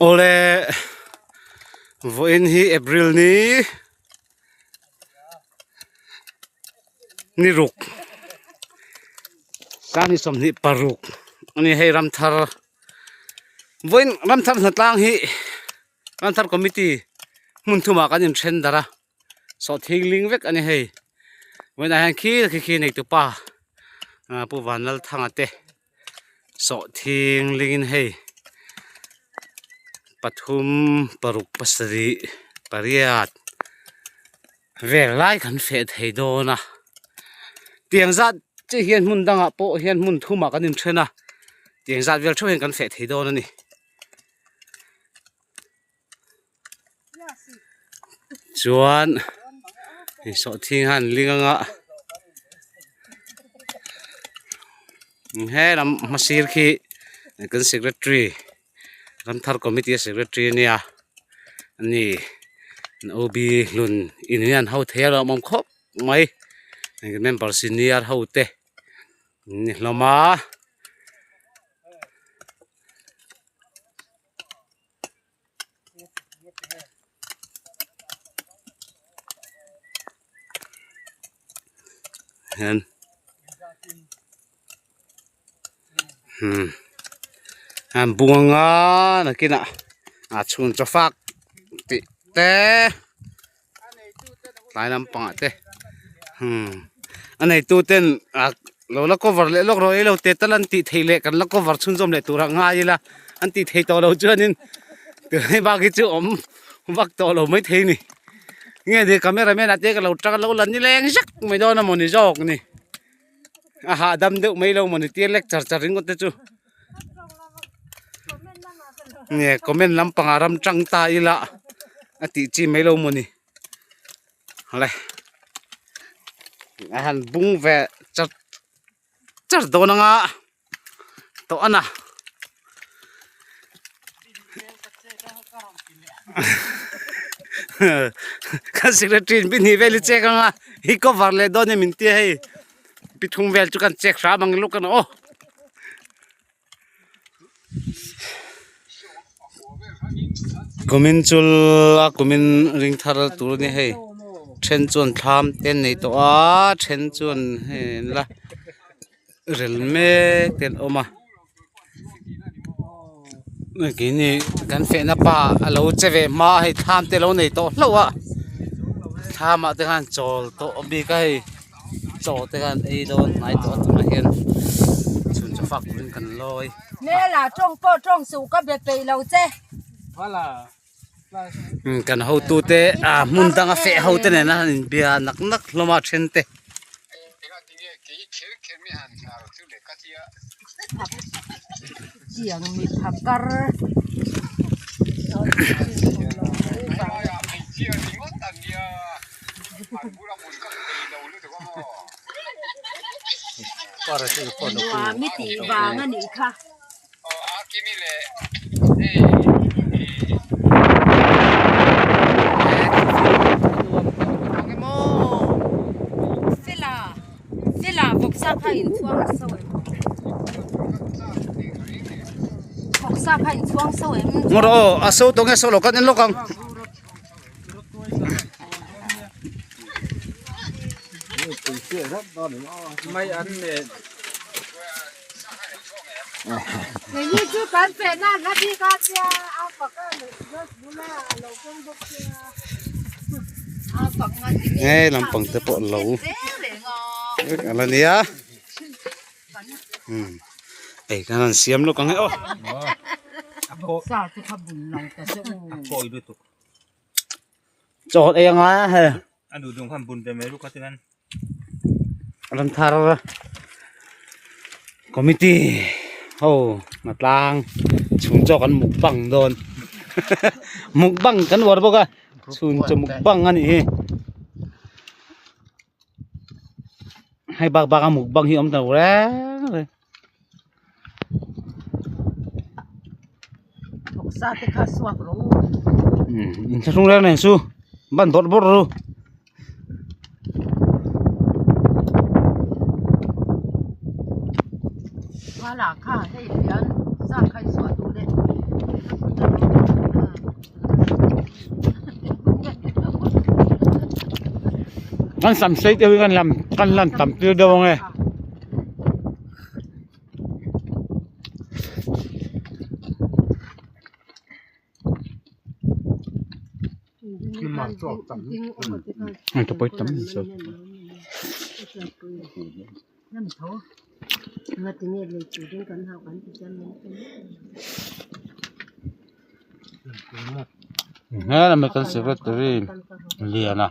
Awle vawiin hi April ni ni ruk sangni 26 a ni hei ramthar vawiin ramthar hnatlang hi ramthar committee hmun thumah kan inthen darh a sawhthing ling vek a ni hei vawiinah hian khi khi khi neitupa pu Vanlalthanga te. Sawhthing lingin hei pathum paruk pasarih pariat vel lai kan feh thei dawn a tiang zat chiah hian hmun dangah pawh hian hmun thumah kan inthen a tiang zat vel theuh hian kan feh thei dawn a ni. Chuan hei sawhthing hian ling anga he lam hmasir khi kan secretary ramthar committee a secretary ania ani OB hlun in hian ho thei a lawmawm khawp mai member senior ho te an ni hlawm a. Hian hmm an bung anga nakinah a chhun chaw fak tih te tlai lampangah te hmm a neitu ten ah lo la cover leh lawk rawh ilo te tal an tih theih leh kan la cover chhunzawm leh tur ah ngai ila an tih theih tawh loh chuanin tunlai bak hi chu awm vak tawh lo maithei a ni nge ni camera man ah te ka lo tang a lo la ni leng zek mai dawn a mawni zawk ni a hahdam deuh mai lo mawni tia lek char char ringawt te chu. Nge comment lampangah ram tang ta ila a tih chi mai lo mawni le a han bung ve char char dawn anga tawh a na kan secretary in pahnih vel hi check anga hi cover leh dawn em intia hei pithum vel chu kan check hram ang luk a ni aw. Kumin chul a kumin ring thar tur a ni hei then chuan thlam te an nei tawh a then chuan hei an la rel mek te an awm a keini kan fehna pa a lo che ve hma a hei thlam te a lo nei tawh hlauh a thlam ah te khan chawl tawh bik a hei. Chaw te khan ei dawn hnai tawh a tunah hian chhun chaw fak turin kan lawi. Hmela tawng pawh tawng suh ka be peih lo che. Kan hotu te ah hmun danga feh ho te nena han inbia nak nak hlawm a then te. Tiang mi phakar. Nuam i tih vang a nih kha. Fela Fela vawksa kha inchhuang so em? Vawksa kha inchhuang so em? Ngawt aw a so tawh nge so lo kan en lawk ang. He lampang te pawh lo vek a la nia ei khan an siam lawk ang e aw. Chaw ei anga he. A duh duh khan bun ve mai ruk a tingan. Ram thar committee ho hna tlang chhung chaw kan mukbang dawn mukbang kan uar bawk a chhung chaw mukbang a nih hi hei bak bak a mukbang hi awm ta lo reng reng. Thawksa te kha suak rawh u. In thlahrung reng reng chu ban bawrh bawrh ru. Kan sam sei deuh hi kan lam kan lan tam tir deuh ang e. He kan secretary liana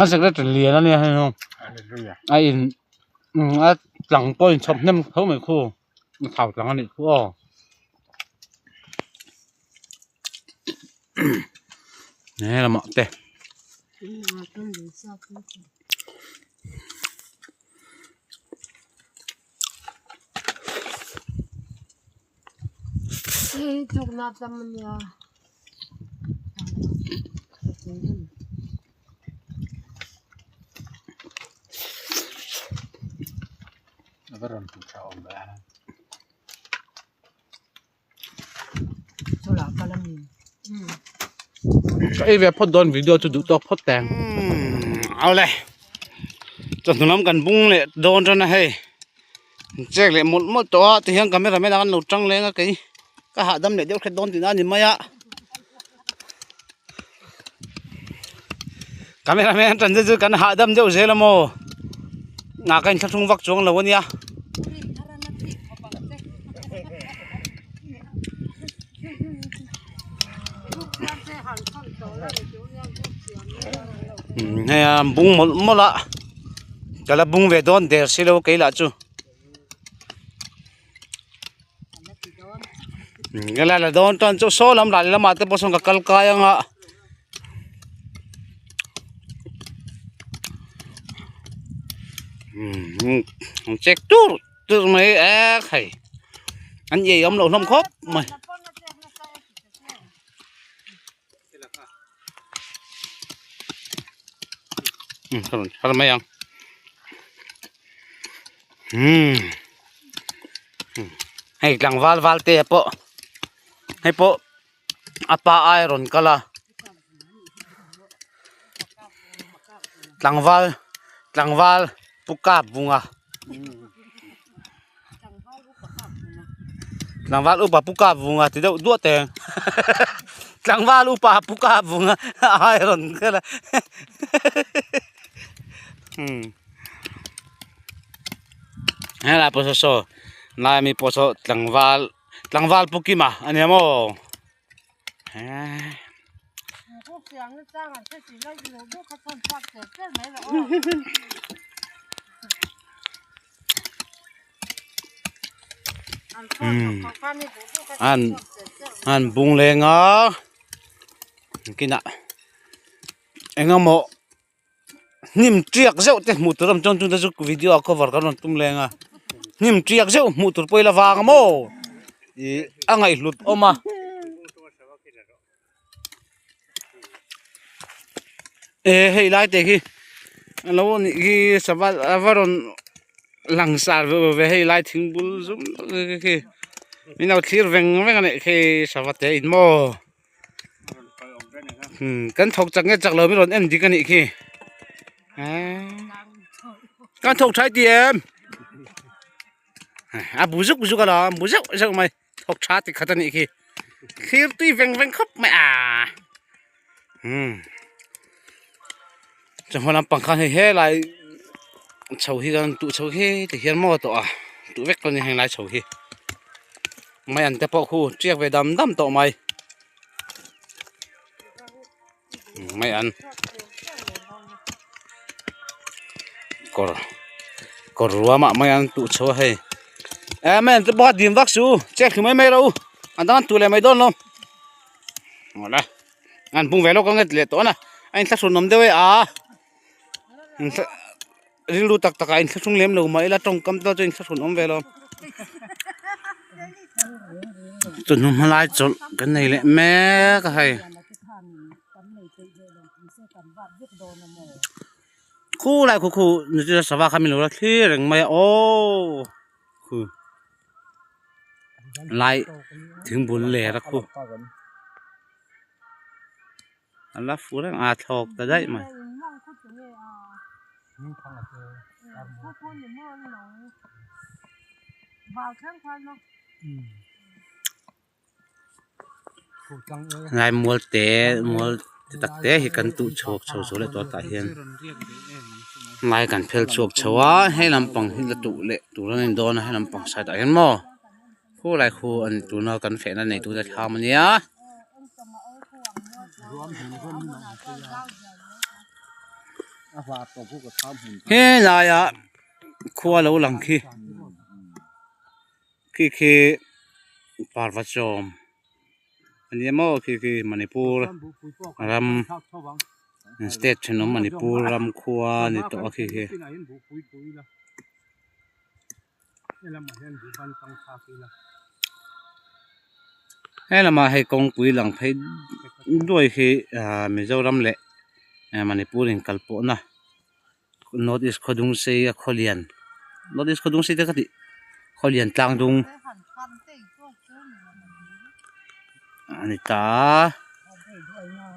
a secretary lian ania hei hi a in a tlang pawh a inchhawp hnem tho mai khu a thau tlang anih khu aw. He lamah te Ka ei ve phawt dawn video chu duh tawk phawt teng awle chawhnu lam kan bung leh dawn tan a hei chek leh mawlh mawlh tawh a tihian camera man ah kan lo tang leng a kei ka hahdam leh deuh hret dawn tihna a ni mai a camera man an tan te chu kan hahdam deuh zel a maw ah ka inthlahrung vak chuang lo a nia. Hei a bung mawlh mawlh a ka la bung ve dawn der si lo kei lah chu ka la la dawn chuan chu saw lam lah lamah te pawh sawn ka kal kai ang a umm check tur tur mai ek hei an ei awm loh hlawm khawp mai. Ka rawn mai ang umm hei tlangval val te pawh hei pawh a pa ai a rawn kal a tlangval tlangval pu kap vunga tlangval upa pu kap vunga ti deuh duah teng tlangval upa pu kap vunga ai a rawn kal a umm helai pawh saw saw lai ami pawh saw tlangval Tlangval Pu Kima a nia maw? An an bung leng a kinah engemaw hnim tiak zeuh te hmuh tur a awm chuan chungte chu video a cover kan rawn tum leng a hnim tiak zeuh hmuh tur pawh ila vang a maw ih a ngaihhlut awm a. E hei lai te hi alo nih hi sava a va rawn lang sar ve ve hei lai thing bul zum khi min lo thlir veng veng a nih khi sava te in maw. Kan thawk chak nge chak lo mi rawn en dik a nih khi kan thawk tha ti em a bu zuk zuk a bu zeuh zeuh mai thawk tha ti khat a nih khi thlir tui veng veng khawp mai a chawhma lampang khan hei helai chho hi kan tuh chho hi ti hian maw tawh a tuh vek dawn a ni heng lai chho hi. Mai an te pawh khu tiak ve dam dam tawh mai mai an kawr kawr ruam ah mai an tuh chho a hei eh mai an te pawh a dim vak su chek thlu mai mai rawh u an dang an tuh leh mai dawn lo awle an bung ve lawk ang e ti leh tawh a a inthlahrun awm deuh e a Rilru tak takah in thlahrung lem lo mah ila tawngkam te chu in thlahrun awm ve lo. Chawhnu hma lai chawlh kan nei leh mek a hei. Khulai khu khu sava kha min lo la thlir reng mai a aww khu. Lai thingbul ler a khu a la fu reng a thlawk ta daih mai. Lai mual te mual te tak te hi kan tuh chhuak chho zo leh tawh tah hian lai kan phel chhuak chho a hei lampang hi la tuh leh tur a ni dawn a hei lampang side ah hian maw khulai khu an tuna kan fehna nei tute thlam a nia. Helai ah khua lo lang khi khi khi parva chawm a ni maw khi khi Manipur ram state thenawm Manipur ram khua a ni tawh a khi khi. He lamah hei kawngpui lang phei duai hi ahh Mizoram leh Manipur in kal pawhna North East khawdung sei a khawlian North East khawdung sei te ka tih khawlian tlang dung a ni ta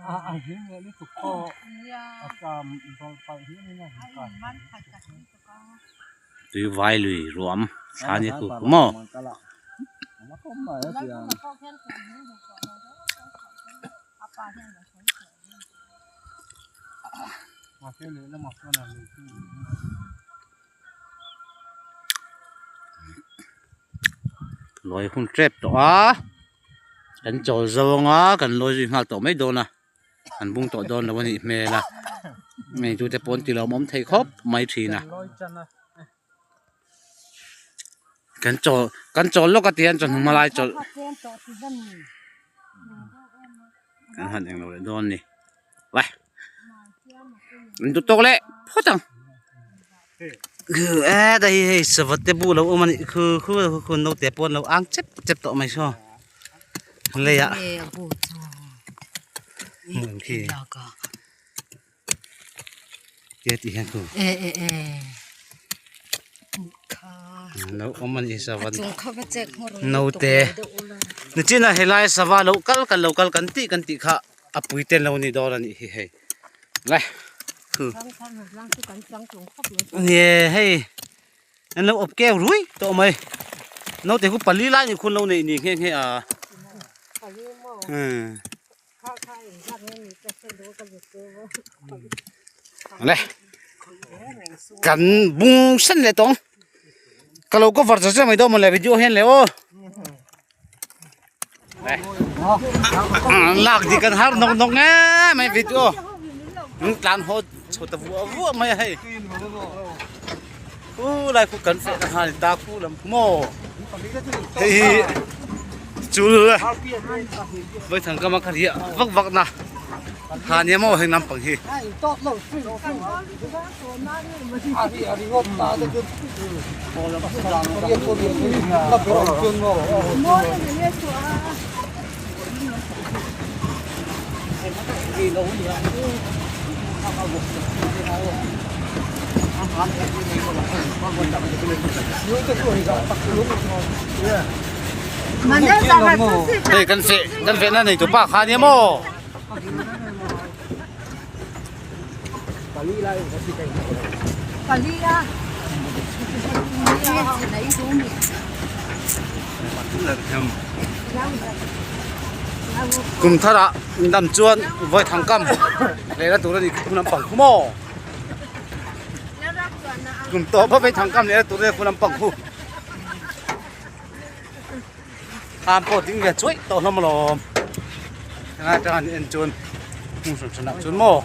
a. Tui vai lui ruam thla ni khu khu maw. Lawi hun tep tawh a kan chawl zawng a kan lawi zui nghal tawh mai dawn a. An bung tawh dawn lo a nih hmel a hei tute pawh an ti lawmawm thei khawp mai thin a kan chawl kan chawl lawk a ti hian chawhnu hma lai chawlh kan han englo leh dawn a ni vai an duh tawk leh phawt ang e hei hei sava te bu lo awm a nih khu khu khu naute pawh an lo ang chep chep tawh mai saw. Leiah hmun khi tia tih hian khu lo awm a ni sava naute nichinah helai sava lo kal kan lo kal kan tih kan tih kha a pui te lo ni dawn a nih hi hei le khu nie hei. An lo awp keu rui tawh mai. Naute khu pali lai ni khun lo nei ni nghe nghe a. Le. Kan bung sen le tawng. Ka lo cover cha cha mai dawn maw le video hian le aw. Le. Lak dik kan har nawk nawk nge mai video. Tlan haw chho ta vuah vuah mai a hei. Khu lai khu kan feh na han ta khu lam khu maw. Hei hi chul voi thang kama kha riah vak vak na ha nia maw heng lampang hi. Hei kan feh kan fehna nei tu pa kha nia maw. Kum tharah dam chuan vawi thang kam lehna tur a ni khu lampang khu maw kum tawp a vawi thang kam lehna tur a ni khu lampang khu am pawh ding ve chuaih tawh hlawm alawm helai atanga an en chuan hmun hran hranah chuan maw.